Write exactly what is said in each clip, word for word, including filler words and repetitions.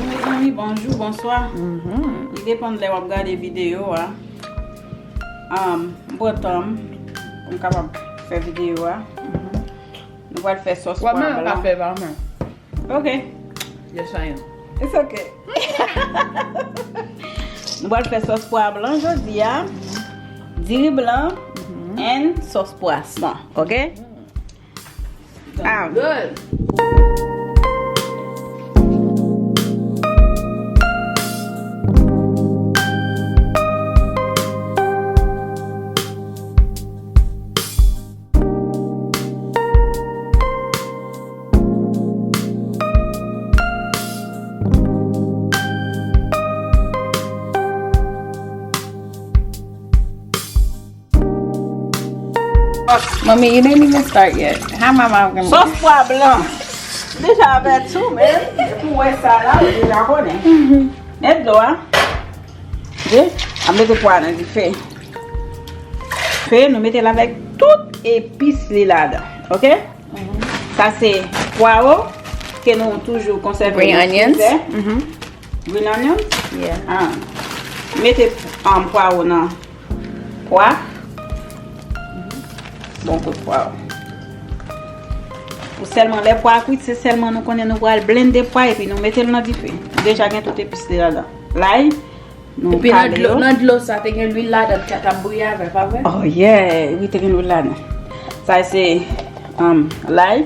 Mezanmi, bonjou, bonswa. Li depann lè w ap gade videyo a. Um, m pran tan m pou m kapab fè videyo a. Nou pral fè sòs pwa blan. Wè, men ka fè pa mwen. Ok. Just saying. It's ok. Nou pral fè sòs pwa blan jodi a. Diri blan and sòs pwason, ok? Ah. Good. Mommy, you didn't even start yet. How my mom gonna... Sòs pwa blan. Deja avèti w, men. Depi w wè sa la, ou deja konnen. Met dlo a. Ok? A mete pwa nan dife. Fe, nou mete l avèk tout epis li ladan. Ok? Sa se pwawo ke nou toujou konsève nan frizè. Green onions? Green onions? Yeah. Ah. Mete, um, pwawo nan pwa. Bon kout pwawo. Pou sèlman lè pwa kwit, se sèlman nou konnen nou pral blende pwa epi nou mete l nan dife. Nou deja gen tout epis li ladan. Lay, nou kale yo. Epi nan dlo, nan dlo sa, te gen lwil ladan, ki t ap bouyi avè, pa vre? Oh yeah, wi, te gen lwil ladan. Sa se, um, lay.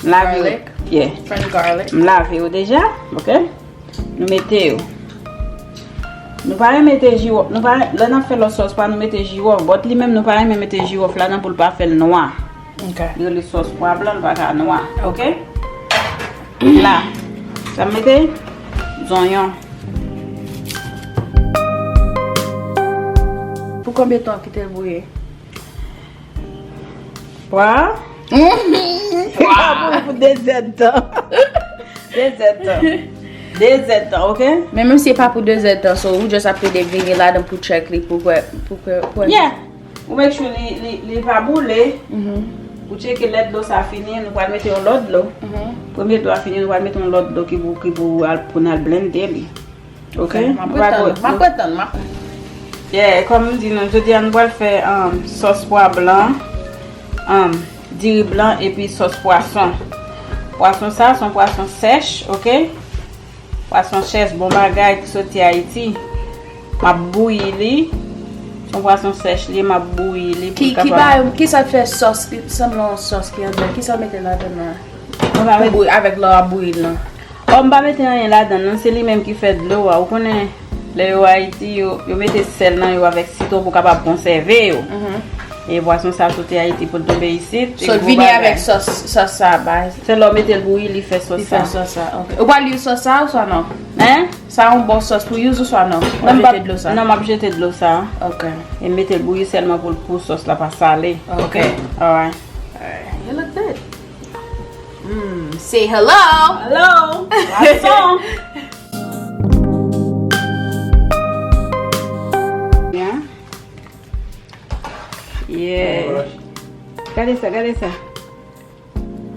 M lave yo. Garlic. Yeah. Fresh garlic. M lave yo deja, ok? Nou mete yo. Nou pa renmen mete jiwòf. Nou pa, lè n ap fè lòt sòs pwa, nou mete jiwòf. But li menm, nou pa renmen mete jiwòf ladan pou l pa fè l nwa. Ok. Li rele sòs pwa blan, l pa ka nwa. Ok? La, sa m mete zonyon. Pou konbyen tan w kite l bouyi? Pwa? Li pa pou, pou de zèdtan. De zèdtan. De zèdtan, ok? Men menm si e pa pou de zèdtan, so ou just ap mete vini ladan pou tchèk li, pou kwè, pou kwè, kwè. Yeah. Ou make sure li, li, li pa boule. Ou tcheke lè dlo sa fini, nou pral mete yon lòt dlo. Premye dlo a fini, nou pral mete yon lòt dlo ki pou, ki pou al, pou n al blende li. Ok? Ok, m ap ret tann, m ap ret tann, m ap... Yeah, kòm m di nou, jodi a nou pral fè, um, sòs pwa blan, um, diri blan epi sòs pwason. Pwason sa, se yon pwason sèch, ok? Pwason sèch, bon bagay ki soti Ayiti. M ap bouyi li. Se yon pwason sèch li, m ap bouyi li pou l kapab... Ki, ki ba, ki sa k fè sòs, ki sanble yon sòs ki anndan? Ki sa w mete ladan nan? Pou bouyi, avèk lè w ap bouyi l lan. Bon, m pa mete anyen ladan l non, se li menm ki fè dlo a. Ou konnen, lè yo Ayiti, yo, yo mete sèl nan yo avèk sitwon pou kapab konsève yo. E pwason sa soti Ayiti pou l tonbe isit, e gwo bagay. Sòs sa, baz. Se lè w mete l bouyi, li fè sòs sa. Li fè sòs sa, ok. Ou pral use sòs sa oswa non? Hein? Sa yon bon sòs pou use oswa non? Ou ap jete dlo sa? Non, m ap jete dlo sa. Ok. E m mete l bouyi sèlman pou, pou sòs la pa sale. Ok. Ok? Alright. Alright. You look good. Mm, say hello. Hello. Pwason. Yeah. Yeah. Gade sa, gade sa.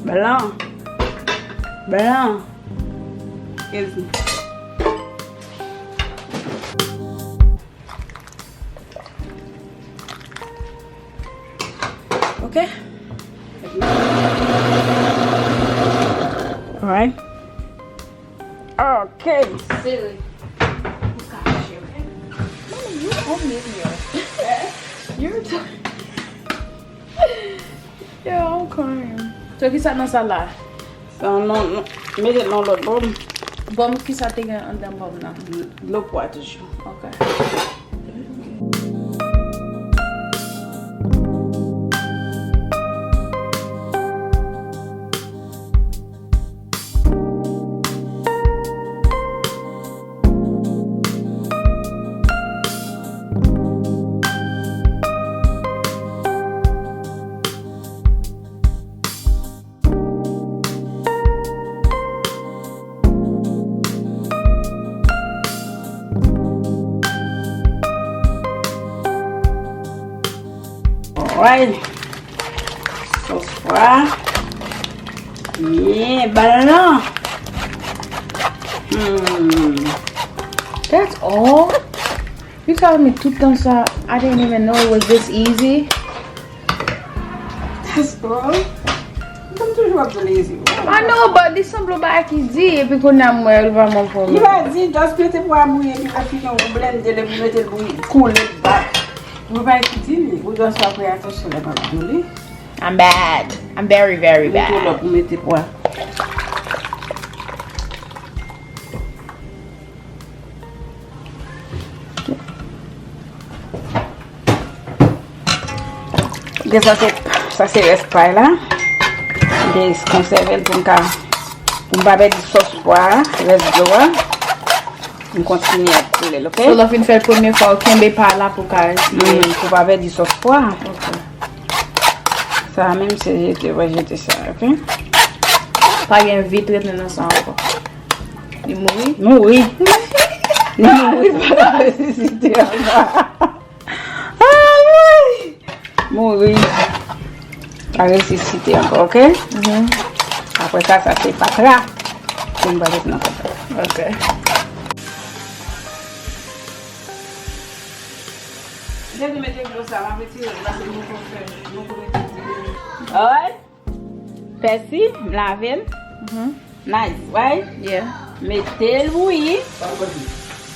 Blan. Blan. Excuse me. Ok. Alright. Ok. Sere. Ou ka mache, ok? Mommy, you own me here. You're t- Yo, I'm crying. So, kisa nan sa la? Sa, non, non. Mete nan lòt bòm. Bòm, kisa te gen anndan bòm nan? Dlo pwa toujou. Ok. Alright. Sòs pwa. Byen blan. Hmm. That's all? You telling me tout tan sa, I didn't even know it was this easy? That's all? Mwen toujou ap di l easy. I know, but li sanble yon bagay ki di, epi kounye a m wè l vrèman fò. Li pa di, just mete pwa bouyi, epi fè fiyon, ou blende l, epi mete l bouyi, koule l back. Yon bagay ki di li, ou just pa pay atansyon lè m ap di w li. I'm bad. I'm very, very bad. Mete lòt pou mete pwa. Gen sa se, sa se rès pay la. Gen konsève l pou m ka, pou m pa pèdi sòs pwa a, rès dlo a. M kontinye ap koule l, ok? So, lè w fin fè l premye fwa, w kenbe pay la pou w ka eseye. Mm, pou pa pèdi sòs pwa. Ok. Sa a menm se jete, w jete sa, ok? Pa gen vit rete nan sa ankò. Li mouri? Mouri. Li mouri pa resisite ankò. Ay! Mouri. Pa resisite ankò, ok? Mhm. Apre sa, sa se fatra. Pou m pa met nan fatra. Ok. Depi mete dlo sa, m ap retire l, paske nou ko fè, nou ko mete dlo. Alright. Pèsi, m lave l. Mhm. Nice, right? Yeah. Mete l bouyi.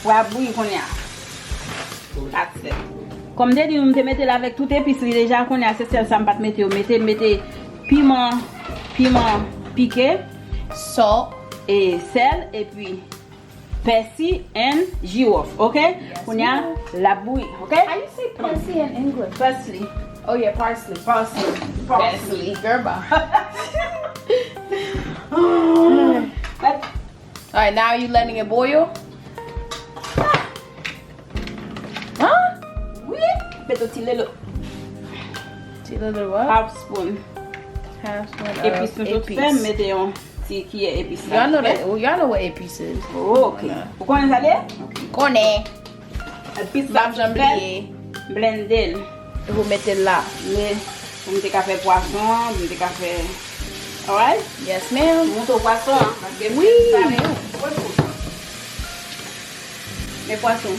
Pwa bouyi kounye a. That's it. Kòm m te di nou, m te mete l avèk tout epis li deja. Kounye a, se sèl sa m pa t mete. Yo mete, m mete piman, piman pike, salt, e sèl, epi pèsi and jiwòf, ok? Yes, ma'am. Kounye a, l ap bouyi, ok? How you say parsley in English? Parsley. Oh, yeah, parsley. Parsley. Parsley. Parsley, girl, bye. Alright, now you letting it boil? Huh? Wi. Mete ti lelo. Ti lelo what? Half spoon. Half spoon of epis nou sot fè, m mete yon ti kiyè epis la. Y'all know that, y'all know what epis is. Oh, ok. Ou konnen sa l ye? Konnen. Epis sa m fè. Blende l. Epi w mete l la. Men, pou m te ka fè pwason an, pou m te ka fè. Alright? Yes, ma'am. Montre w pwason an, paske wi. Men pwason.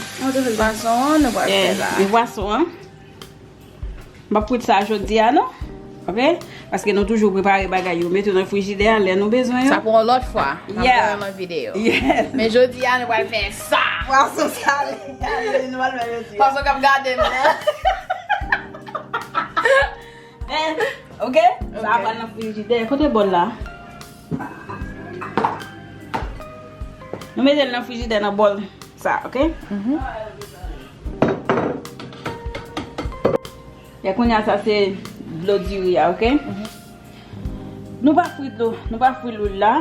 Pwason an, nou pral fè la. Men pwason an. M p ap frit sa jodi a, non. Ok? Paske nou toujou prepare bagay yo, mete yo nan frijidè a lè nou bezwen yo. Sa pou yon lòt fwa. N ap fè yon lòt videyo. Yes. Men jodi a, nou pral fè sa. Pwason sale. Nou pral fè jodi a. Pwason k ap gade m nan. Eh, ok? Sa pral nan frijidè. Kote bòl la? Nou mete l nan frijidè nan bòl sa, ok? Mhm. E kounye a sa se dlo diri a, ok? Mhm. Nou pa fri dlo, nou pa fri lwil la.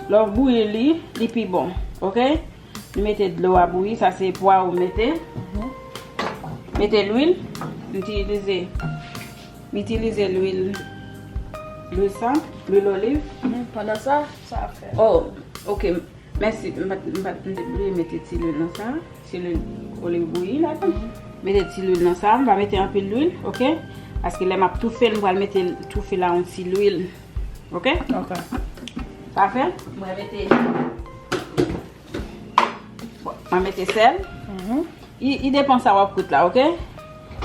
Lè w bouyi li, li pi bon, ok? Nou mete dlo a bouyi, sa se pwa ou mete. Mhm. Mete lwil, m itilize, m itilize lwil, lwil sa, lwil oliv. Mhm. Pandan sa, sa ap fè. Oh, ok. Mèsi, m pa t, m pa t, m te bliye mete ti lwil nan sa. Ti lwil oliv bouyi ladan. Mete ti lwil nan sa, m pa mete anpil lwil, ok? Paske lè m ap toufe l, m pral mete toufe la yon ti lwil, ok? Ok. Pafè. Mwen mete, bon, mwen mete sèl. Mhm. I, i depan sa w ap kwit la, ok?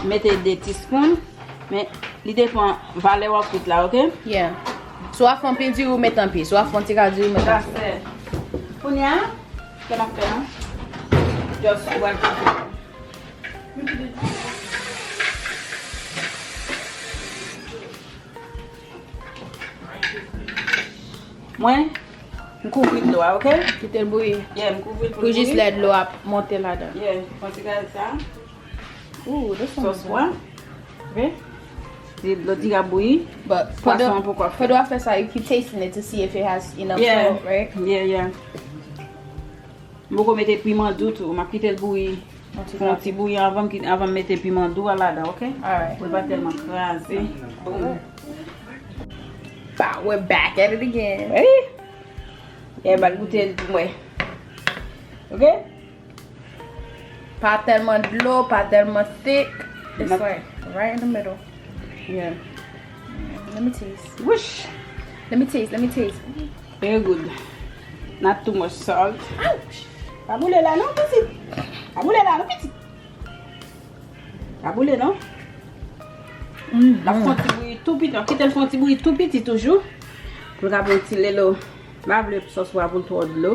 Mete de tispoun, men li depan valè w ap kwit la, ok? Yeah. Si w ap fè anpil diri, ou mete anpil. Si w ap fè yon ti ka diri, ou mete anpil. Sa fè. Kounye a, sa m ap fè an. Just ou pral koute. Mwen, m kouvri dlo a, ok? Kite l bouyi. Yeah, m kouvri l pou l bouyi. Pou jis lè dlo a monte ladan. Yeah, fè yon ti gade sa. Ooh, this one is good. Sòs pwa. Ok? Di dlo diri a bouyi. But pwason an poko fè. Pandan w ap fè sa, you keep tasting it to see if it has enough salt, right? Yeah, yeah. M poko mete piman dou tou. M ap kite l bouyi. Fè yon ti bouyi anvan m ki, anvan m mete piman dou a ladan, ok? Alright. Pou l pa tèlman kraze. Boom. Bah, we're back at it again. Ready? Yeah, m al goute l pou mwen. Ok? Pa tèlman dlo, pa tèlman thick. It's like right in the middle. Yeah. Let me taste. Whoosh. Let me taste, let me taste. Very good. Not too much salt. Ouch! Pa boule la non, pitit. Pa boule la non, pitit. Pa boule non. N ap fè yon ti bouyi tou piti. N ap kite l fè yon ti bouyi tou piti toujou. Pou l ka pran ti lelo. M pa vle sòs pwa pou l twò dlo.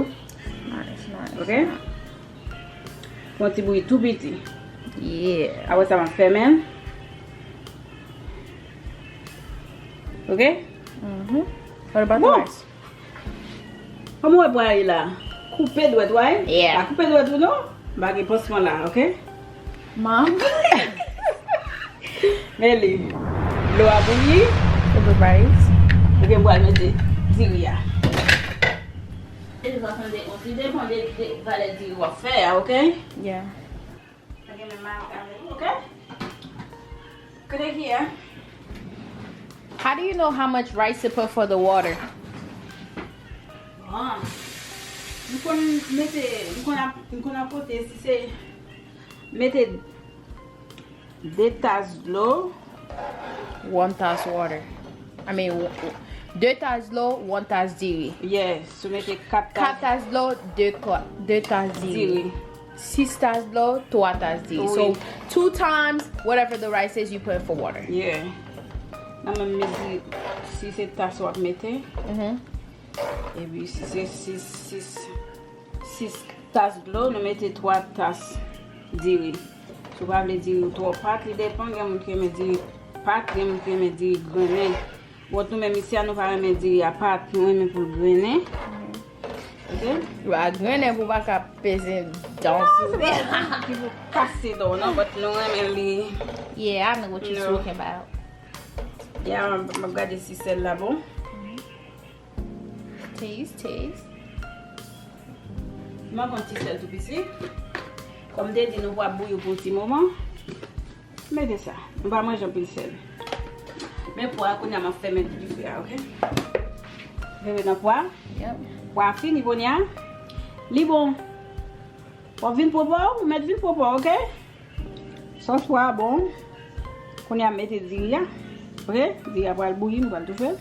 Nice, nice. Ok? Fè yon ti bouyi tou piti. Yeah. Apre sa, m ap fèmen l. Ok? Mm-hmm. What about the rice? Kòman w wè pwa ye la? Koupe dwèt, wi. Yeah. Pa koupe dwèt ou non. M pa gen pansman la, ok? Mom. Men li. Dlo a bouyi. Everybody's. Ok, m pral mete diri a. Li depann de, li depann de, de valè diri w ap fè a, ok? Yeah. Pa gen menm marye avè l, ok? Gade ki a. How do you know how much rice to put for the water? Bon. M konn mete, m konn ap, m konn ap pote si se mete de tas dlo. One tas water. I mean, w- w- de tas dlo, one tas diri. Yes, ou mete kat tas. Kat tas dlo, de, kwa- de tas diri. Diri. Sis tas dlo, twa tas diri. Wi. So, two times whatever the rice is you put for water. Yeah. Nan menm mezi, si se tas w ap mete. Mhm. Epi si se sis, sis, sis tas dlo, nou mete twa tas diri. Si w pa vle diri w twò pat, li depann, gen moun ki renmen diri pat, gen moun ki renmen diri grennen. Bon, nou menm isi a, nou pa renmen diri a pat, nou renmen pou l grennen. Ok? Wi, a grennen pou w pa ka peze dan sou li. Ki pou kase dan w, non, but nou renmen li. Yeah, I know what you're talking about. Yeah, m ap gade si sèl la bon. Taste, taste. M ap pran ti sèl tou piti. Kòm m te di nou pou ap bouyi pou yon ti moman. Mete sa. Nou pa manje anpil sèl. Men pwa a kounye a m ap fèmen dife a, ok? Vire nan pwa. Yep. Pwa a fini kounye a. Li bon. W ap vin pwopò, ou mèt vin pwopò, ok? Sòs pwa a bon. Kounye a m mete diri a. Ok? Diri a pral bouyi, m pral toufe l.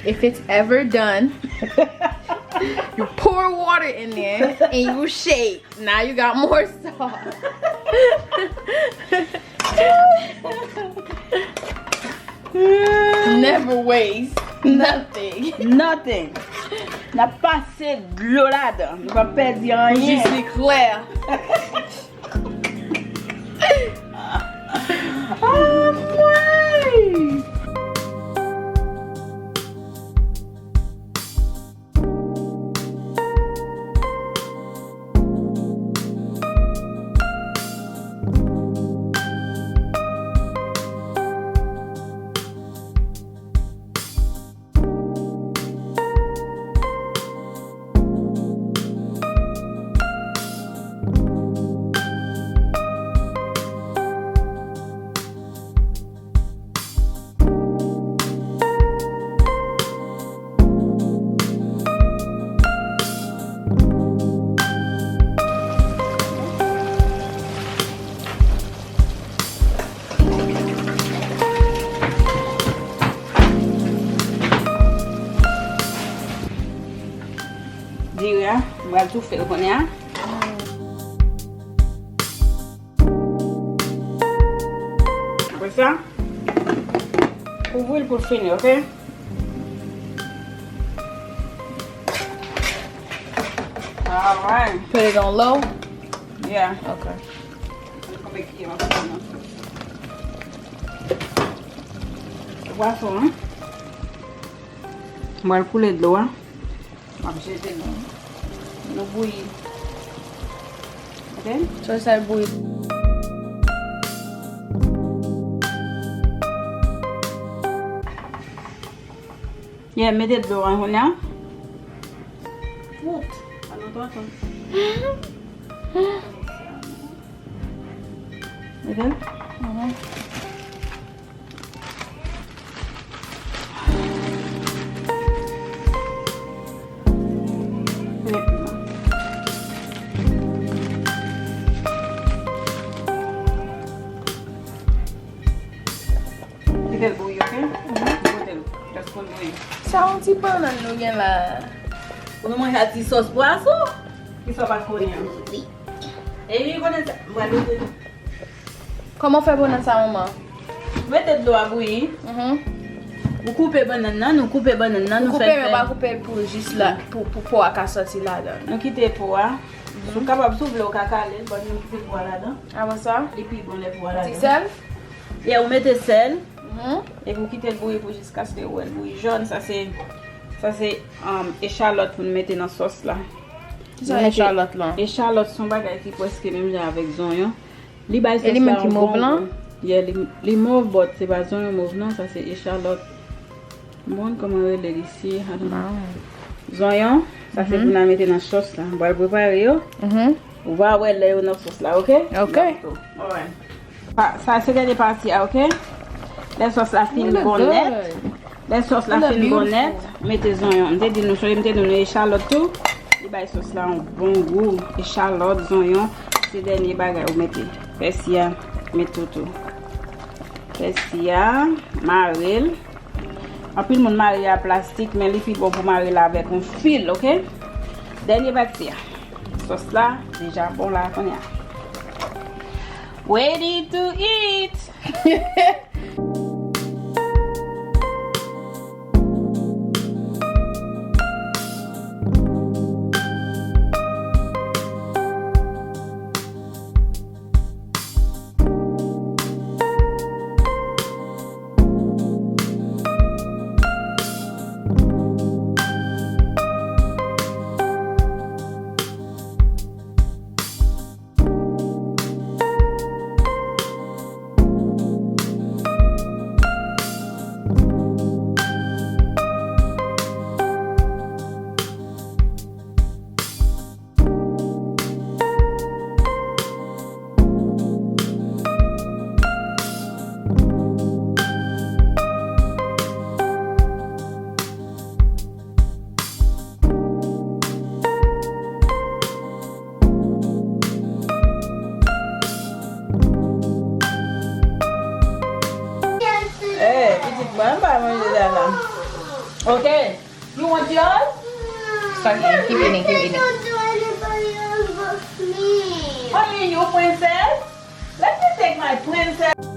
If it's ever done, you pour water in there and you shake. Now you got more sauce. Never waste nothing. Nothing. N ap pase dlo ladan. Nou pa pèdi anyen. Pou jis li klè. Anmwey! Diri a, m pral toufe l kounye a. Apre sa, kouvri l pou l fini, ok? Alright. Put it on low? Yeah. Ok. Konbyen kiyè m ap pran nan sòs? Pwason an. M pral koule dlo a. M ap jete dlo. Dlo bouyi. Ok? Sòs la bouyi. Yeah, mete dlo an kounye a. Wout. Ann nou tonton. Mete. Mhm. Kite l bouyi, oke? Kite l. Jis pou l bouyi. Sa yon ti bannann nou gen la. Pou nou manje ak ti sòs pwason? Kisa w pa t konnen an? Wi. E wi, konnen sa. M pral mete. Kòman w fè bannann sa, manman? Mete dlo a bouyi. Mhm. Ou koupe bannann nan, nou koupe bannann nan, nou fè l fè. Ou koupe, men w pa koupe l pou jis la, pou, pou po a ka sòti ladan. Nou kite po a. Si w kapab, si w vle, w ka kale l, but nou kite po a ladan. Avan sa? Li pi bon lè po a ladan. Ti sèl? Yeah, ou mete sèl. Mhm. Epi w kite l bouyi pou jiskaske ou wè l bouyi jòn. Sa se, sa se, um, echalòt pou nou mete nan sòs la. Kisa echalòt lan? Echalòt se yon bagay ki prèske menm jan avèk zonyon. Li bay sòs la yon bon gou. Yeah, li, li mov, but se pa zonyon mov non, sa se echalòt. Bon, kòman rele li si? I don't know. Zonyon, sa se pou n a mete nan sòs la. M pral prepare yo. Mhm. Ou va wè lè yo nan sòs la, oke? Oke. Alright. Pa, sa se dènye pati a, oke? Lè sòs la fin bon nèt. Lè sòs la fin bon nèt, mete zonyon. M te di nou, sonje m te di nou echalòt tou. Li bay sòs la yon bon gou. Echalòt, zonyon, se dènye bagay ou mete. Pèsi a, mete tou tou. Pèsi a, mare l. Anpil moun mare a plastik, men li pi bon pou mare l avèk yon fil, oke? Dènye pati a. Sòs la deja bon la kounye a. Ready to eat! Eh, pitit mwen, m pa manje la la. Ok. You want yours? Sorry, keep eating, keep eating. Only you, princess? Let me take my princess.